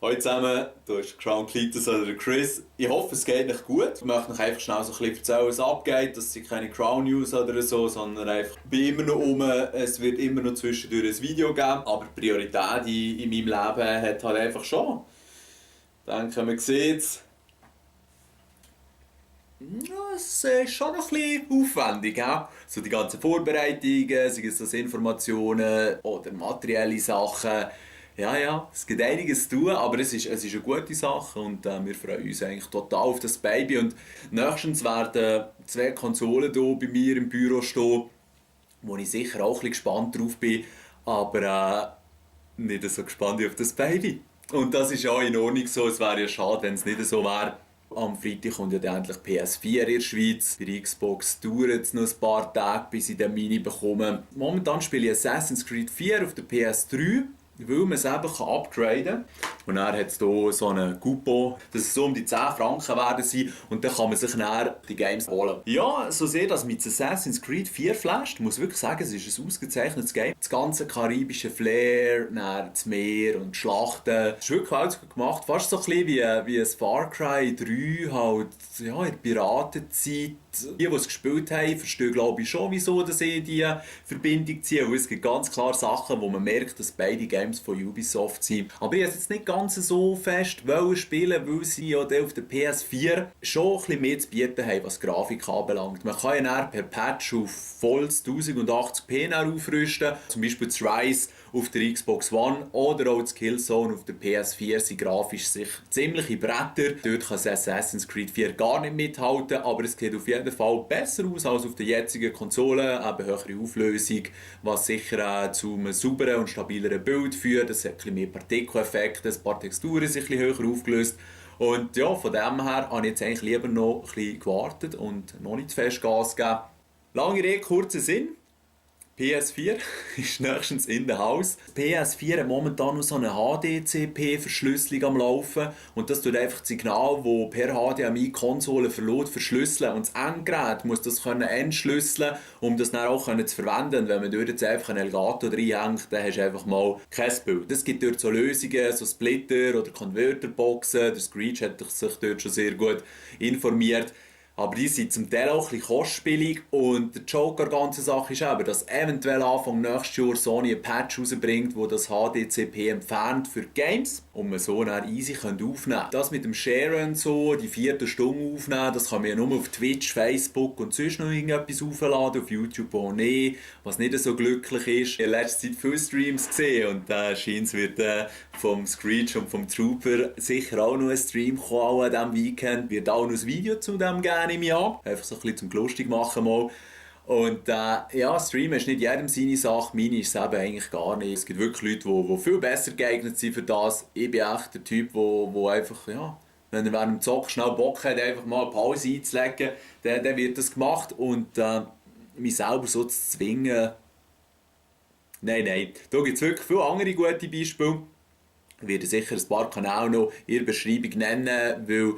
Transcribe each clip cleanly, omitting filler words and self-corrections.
Hallo zusammen, du bist Crown Cletus oder der Chris. Ich hoffe, es geht euch gut. Ich möchte euch einfach schnell so ein bisschen erzählen, was abgeht. Das sind keine Crown News oder so, sondern einfach, ich bin immer noch rum. Es wird immer noch zwischendurch ein Video geben. Aber die Priorität in meinem Leben hat halt einfach schon. Ich denke, man sieht es. Ja, es ist schon noch ein bisschen aufwendig. Ja? So die ganzen Vorbereitungen, sei es das Informationen oder materielle Sachen. Ja, es gibt einiges zu tun, aber es ist eine gute Sache und wir freuen uns eigentlich total auf das Baby. Und nächstens werden 2 Konsolen hier bei mir im Büro stehen, wo ich sicher auch ein bisschen gespannt drauf bin, aber nicht so gespannt wie auf das Baby. Und das ist auch in Ordnung so, es wäre ja schade, wenn es nicht so wäre. Am Freitag kommt ja dann endlich PS4 in der Schweiz. Bei der Xbox dauert es noch ein paar Tage, bis ich den Mini bekomme. Momentan spiele ich Assassin's Creed 4 auf der PS3. Weil man es eben upgraden kann. Und dann hat es hier so einen Coupon, dass es so um die 10 Franken werden sein und dann kann man sich dann die Games holen. Ja, so sehr, dass mit Assassin's Creed 4 flasht. Ich muss wirklich sagen, es ist ein ausgezeichnetes Game. Das ganze karibische Flair, dann das Meer und die Schlachten. Es ist wirklich alles gut gemacht. Fast so ein bisschen wie ein Far Cry 3, halt, ja, in der Piratenzeit. Die es gespielt haben, verstehen glaube ich schon, wieso dass sie diese Verbindung ziehen. Weil es gibt ganz klar Sachen, wo man merkt, dass beide Games von Ubisoft sind. Aber ich wollte jetzt nicht ganz so fest spielen, weil sie ja auf der PS4 schon ein bisschen mehr zu bieten haben, was Grafik anbelangt. Man kann ja per Patch auf volles 1080p aufrüsten. Zum Beispiel das Rise auf der Xbox One oder auch das Killzone auf der PS4 sind grafisch ziemliche Bretter. Dort kann Assassin's Creed 4 gar nicht mithalten, aber es sieht auf jeden Fall besser aus als auf der jetzigen Konsole. Eben höhere Auflösung, was sicher zu einem sauberen und stabileren Bild führt. Es hat ein bisschen mehr Partikeleffekte, ein paar Texturen sind ein bisschen höher aufgelöst. Und ja, von dem her habe ich jetzt eigentlich lieber noch ein bisschen gewartet und noch nicht zu fest Gas gegeben. Lange Rede, kurzer Sinn. PS4 ist nächstens in der Haus. PS4 hat momentan noch so eine HDCP-Verschlüsselung am Laufen und das tut einfach das Signal, das per HDMI-Konsole verlässt, verschlüsseln und das Endgerät muss das entschlüsseln, um das dann auch zu verwenden. Und wenn man dort jetzt einfach einen Elgato reinhängt, dann hast du einfach mal kein Bild. Es gibt dort so Lösungen, so Splitter oder Converterboxen. Der Screech hat sich dort schon sehr gut informiert. Aber die sind zum Teil auch ein bisschen kostspielig und der Joker der ganzen Sache ist eben, dass eventuell Anfang nächstes Jahr Sony ein Patch rausbringt, wo das HDCP entfernt für Games und man so dann easy aufnehmen kann. Das mit dem Sharen so, die 4. Stunde aufnehmen, das kann man ja nur auf Twitch, Facebook und sonst noch irgendetwas aufladen, auf YouTube auch nicht, was nicht so glücklich ist. Ich habe in letzter Zeit viele Streams gesehen und scheint es wird vom Screech und vom Trooper sicher auch noch ein Stream kommen an diesem Weekend. Wird auch noch ein Video zu dem geben im Jahr. Einfach so ein bisschen zum lustig machen mal. Und ja, Streamen ist nicht jedem seine Sache, meine ist es eben eigentlich gar nicht. Es gibt wirklich Leute, die viel besser geeignet sind für das. Ich bin echt der Typ, der einfach, ja, wenn er während dem Zocken schnell Bock hat, einfach mal eine Pause einzulegen, dann wird das gemacht. Und mich selber so zu zwingen, nein. Da gibt es wirklich viele andere gute Beispiele. Ich werde sicher ein paar Kanäle noch in der Beschreibung nennen, weil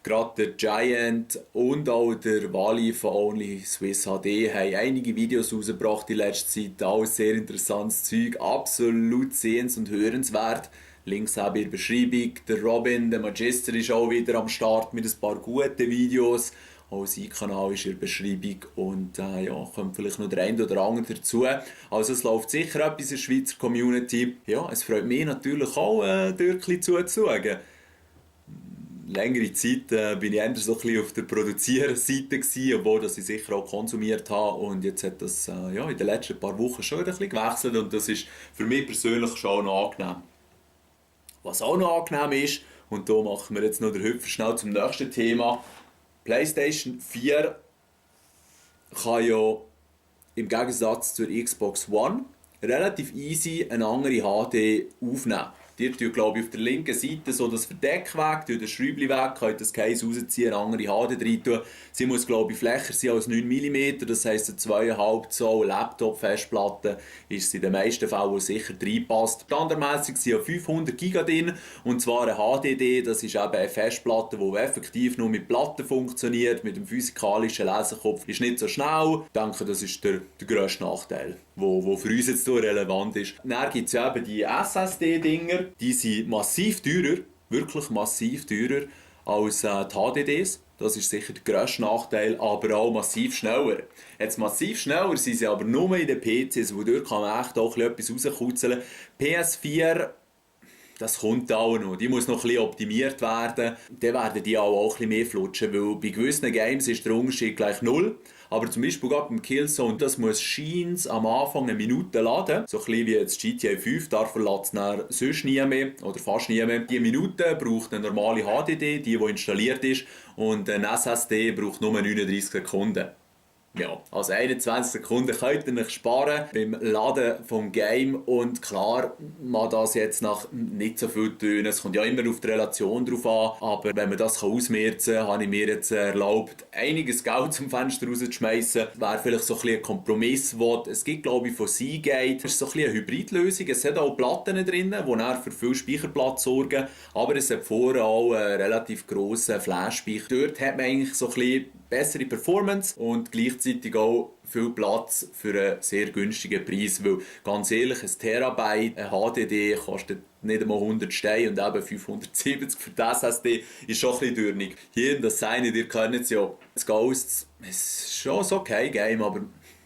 gerade der Giant und auch der Wally von Only Swiss HD haben einige Videos rausgebracht in letzter Zeit. Alles sehr interessantes Zeug, absolut sehens- und hörenswert. Links habe ich in der Beschreibung. Der Robin, der Magister, ist auch wieder am Start mit ein paar guten Videos. Auch sein Kanal ist in der Beschreibung und ja, kommt vielleicht noch der eine oder andere dazu. Also es läuft sicher etwas in der Schweizer Community. Ja, es freut mich natürlich auch, dort zuzuschauen. Längere Zeit bin ich eher so ein bisschen auf der Produzierseite gewesen, obwohl dass ich sicher auch konsumiert habe. Und jetzt hat das ja, in den letzten paar Wochen schon ein bisschen gewechselt und das ist für mich persönlich schon noch angenehm. Was auch noch angenehm ist, und da machen wir jetzt noch den Hüpfer schnell zum nächsten Thema. PlayStation 4 kann ja im Gegensatz zur Xbox One relativ easy eine andere HD aufnehmen. Ihr tut, glaube ich, auf der linken Seite so das Verdeck weg, tut das Schräubchen weg, könnt das Case rausziehen, eine andere HD rein tun. Sie muss, glaube ich, flächer sein als 9 mm, das heisst, eine 2,5 Zoll Laptop-Festplatte ist in den meisten Fällen sicher reinpasst. Standardmäßig sind ja 500 GB drin, und zwar eine HDD, das ist eben eine Festplatte, die effektiv nur mit Platten funktioniert, mit dem physikalischen Lesekopf ist nicht so schnell. Ich denke, das ist der grösste Nachteil, der für uns jetzt relevant ist. Dann gibt es ja eben die SSD-Dinger, die sind massiv teurer. wirklich massiv teurer als die HDDs. Das ist sicher der grösste Nachteil, aber auch massiv schneller. Jetzt massiv schneller sind sie aber nur in den PCs, wodurch kann man echt auch etwas rauskutzeln. PS4, das kommt auch noch. Die muss noch ein bisschen optimiert werden. Dann werden die auch ein bisschen mehr flutschen, weil bei gewissen Games ist der Unterschied gleich null. Aber zum Beispiel gerade beim Killzone, das muss scheint am Anfang eine Minute laden. So ein bisschen wie jetzt GTA 5, da verlässt es dann sonst nie mehr oder fast nie mehr. Die Minute braucht eine normale HDD, die installiert ist, und ein SSD braucht nur 39 Sekunden. Ja, also 21 Sekunden könnt ihr euch sparen beim Laden vom Game, und klar, man das jetzt nach nicht so viel tun. Es kommt ja immer auf die Relation drauf an, aber wenn man das ausmerzen kann, habe ich mir jetzt erlaubt, einiges Geld zum Fenster rauszuschmeißen. Wäre vielleicht so ein bisschen ein Kompromiss, es gibt, glaube ich, von Seagate, das ist so ein bisschen eine Hybridlösung. Es hat auch Platten drin, die dann für viel Speicherplatz sorgen, aber es hat vorher auch einen relativ grossen Flash-Speicher. Dort hat man eigentlich so ein bisschen bessere Performance und gleichzeitig auch viel Platz für einen sehr günstigen Preis, weil ganz ehrlich, ein Terabyte, ein HDD kostet nicht einmal 100 Steine und eben 570 für das SSD ist schon ein bisschen dürnig. Hier in das Seine, ihr kennt es ja, das Ghosts, es ist schon ein okay Game, aber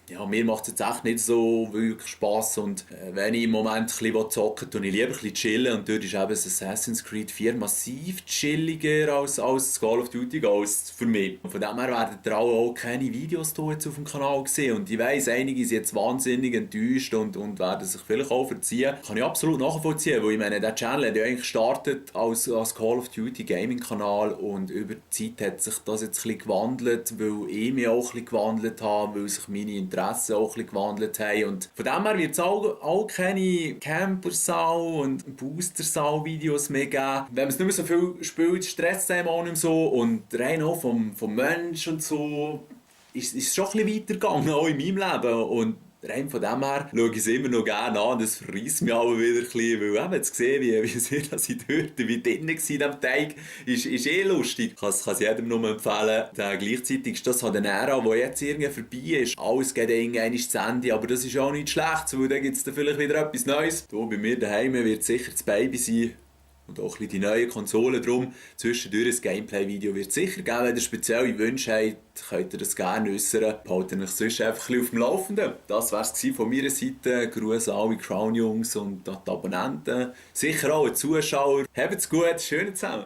ja, mir macht es jetzt echt nicht so wirklich Spass, und wenn ich im Moment ein bisschen zocken will, tue ich lieber ein bisschen chillen, und dort ist eben das Assassin's Creed 4 massiv chilliger als Call of Duty Ghosts für mich. Und von dem her werden ihr auch keine Videos jetzt auf dem Kanal sehen, und ich weiss, einige sind jetzt wahnsinnig enttäuscht und werden sich vielleicht auch verziehen. Kann ich absolut nachvollziehen, weil ich meine, der Channel hat ja eigentlich gestartet als Call of Duty Gaming Kanal, und über die Zeit hat sich das jetzt ein bisschen gewandelt, weil ich mich auch ein bisschen gewandelt habe, weil sich meine Interessen auch ein bisschen gewandelt haben. Und von dem her wird es auch keine Campersau und Boostersau-Videos mehr geben. Wenn man es nicht mehr so viel spielt, stresst es einem auch nicht mehr so. Und rein auch vom Mensch und so ist es schon ein bisschen weitergegangen, auch in meinem Leben. Und rein von dem her schaue ich es immer noch gerne an. Das verreisst mich aber wieder ein bisschen, weil eben zu sehen, wie sehr dass ich dort wie drinnen war in diesem Teig, ist eh lustig. Ich kann es jedem nur empfehlen. Gleichzeitig ist das halt eine Ära, die jetzt irgendwie vorbei ist. Alles geht irgendwann zu Ende, aber das ist auch nicht schlecht, weil dann gibt es dann vielleicht wieder etwas Neues. Hier bei mir daheim wird sicher das Baby sein. Und auch ein bisschen die neuen Konsolen. Drum, zwischendurch ein Gameplay-Video wird es sicher geben. Wenn ihr spezielle Wünsche habt, könnt ihr das gerne äußern. Behaltet euch sonst einfach ein bisschen auf dem Laufenden. Das war es von meiner Seite. Grüße an alle Crown-Jungs und an die Abonnenten. Sicher auch an die Zuschauer. Habt's gut, schön zusammen.